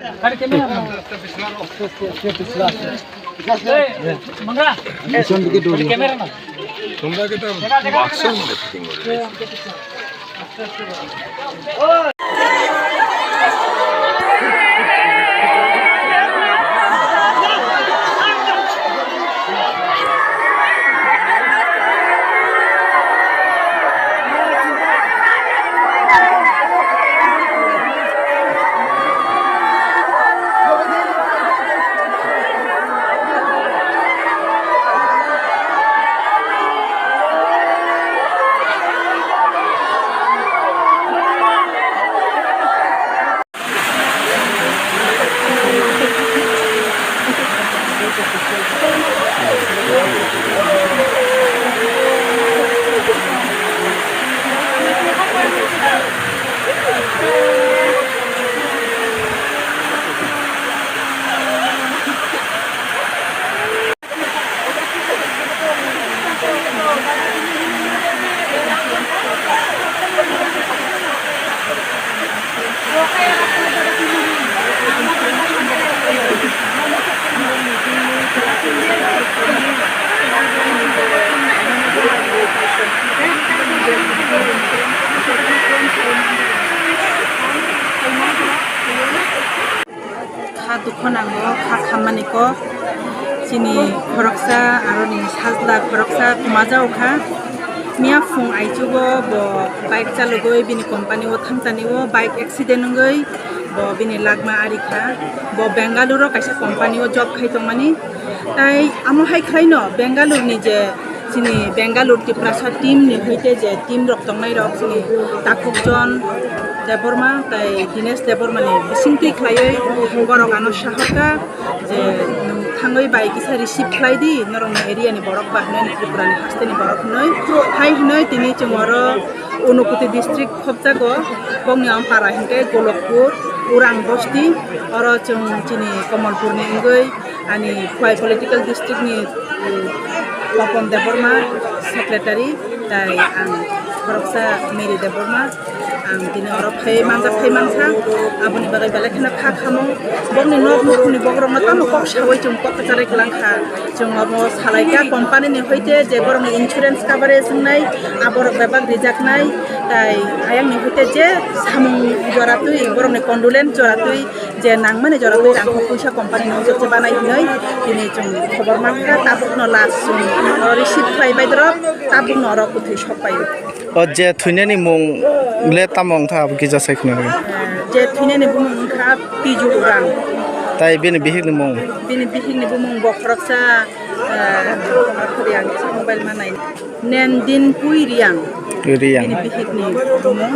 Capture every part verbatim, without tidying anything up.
Camera na. Kha dukho nango, kha khammani kok. Chini khoroksa, aroni sajla khoroksa kumajago kha. Miya phung aichugo bo bike chalogwi bini company o thangchani o bike accident wngwi bo bini lagma ari kha. Bo Bengaluru o kaisa company o job khai tongmani. Tai amo hai khlaino Bengaluru ni je chini Bangalore Tiprasa team ni hoite je team rok tongnai rok chini Takhukjon Debbarma tai Dinesh Debbarma ni bisingtwi khlaiwi borok ano sahorkha je nwng thangwi bai kisa receive khlai di norokni area ni borok ba hinwi Tripura ni haste ni borok hinwi hai hinwi tini chwng oro Unakoti district khopjago bokni ampara hinkhe Golokpur Urang bosti oro chwng chini Kamalpur ni wngwi ani Khowai political district ni Papon Debbarma, secretary, tai ang khoroksa Mary Debbarma, ang tini oro phai manjak phai mansa, aboni bagwi belai kheno kha khamo, bokni nok nukhungni bokrokno tamo kok sawi chwng kok kwcharwi kwlang kha, chwng omo salaikha company ni hoite je borokni insurance coverage wngnai, aborok bebak rijaknai, tai ayangni hoite je samung joratwi borokni condolence joratwi, je nangmani jora twi rang kok puisa company ni ojok se banai hinwi tini chwng khobor mankha, tabukno last chwng oro receive khlai bai dorok, tabukno oro kwthwi sok pai. O je thwinani mung le tamo wngkha abo kisa sai khna rw. Je thwinani bumung wngkha Piju Urang. Tai bini bihikni mung? Bini bihikni bumung bo khoroksa, eh, mobile manai. Nendin Pui Riang. Riang. Bini bihikni bumung,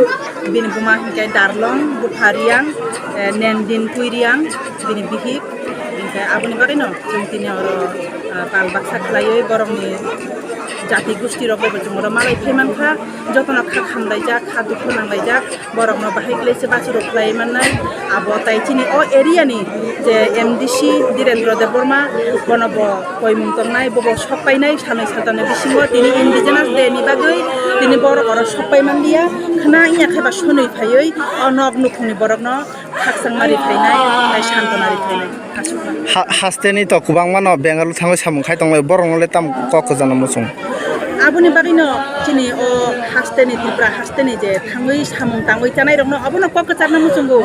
bini buma hinkhe Darlong, bupha Riang, eh, Nendin Pui Riang, bini bihik. Hinkhe aboni bagwino chwng tini oro, ah, pal baksa khlaiwi borokni jati gosti rokbo chwng oro malai phai mankha. Jotono kha khamlaijak, kha dukhu nanglaijak. Borokno bahai khlai se bachurok khlai mannai. Abo tai chini o area ni je M D C Direndra Debbarma, bono bo koimung tongnai, bobo sok painai, salnwi saltamni bisingo tini Indigenous Day ni bagwi tini borok oro sok pai manliya. Khna wngya khe ba sonwi phaiwi o nok nukhungni borokno khakchangma ri phainai, tai santona ri phainai. Ha-, hasteni to kwbangma no Bengaluru thangwi samung khai tonglai, borokno le tam kok kwchangno muchung? Aboni bagwino chini o hasteni, Tripura hasteni je thangwi samung tangwi chanai rokno abono kok kwchangno muchungo.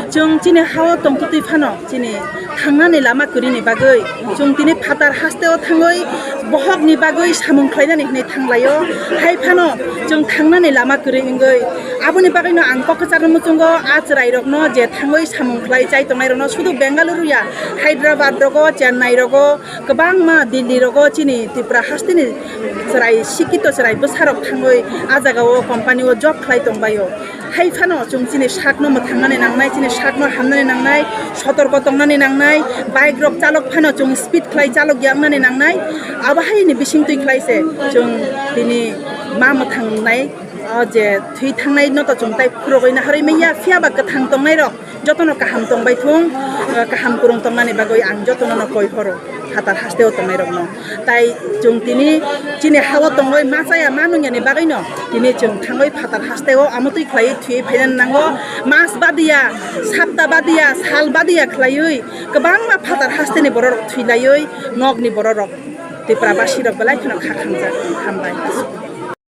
Chwng chini hao tongtwtwi phano chini thangnani lama kwrwini bagwi chwng tini phatar hasteo thangwi bohokni bagwi samung khlainani hwnwi thanglaio. Hai phano chwng thangnani lama kwrwi wngwi aboni bagwino ang kok kwchangno muchungo, a chwrairokno je thangwi samung khlai chai tongnairokno sudu Bengaluru ya, Hyderabad rogo, Chennai rogo, kwbangma Delhi rogo chini Tripura hasteni chwrai, sikito chwrai bwsarok thangwi a jagao company o job khlai tongbaio. Hai phano chwng chini sakno mwthangnani nangnai, chini sakno hamnani nangnai, sotorko tongnani nangnai, bike rok chalok phano chwng speed khlai chalok ya wngnani nangnai. Abo haini bisingtwi khlai se chwng tini ma mwthangnai, o je thwi thangnai no to chwng tai phurogwi naharwi manya, phiya ba kwthang tongnai rok jotono kaham tongbai thung, eh, kaham kwrwng tongnani bagwi ang jotono no koi horo. Phatar hasteo tongnai rokno. Tai chwng tini chini hao tongwi ma chaya ma nungyani bagwino tini chwng thangwi phatar hasteo amotwi khlaiwi thwiwi phaina nango. Mas badiya, sapta badiya, sal badiya khlaiwi kwbangma phatar hasteni bororok thwilaiwi nokni bororok Tripura basirok belai kheno kha khamjak. Hambai.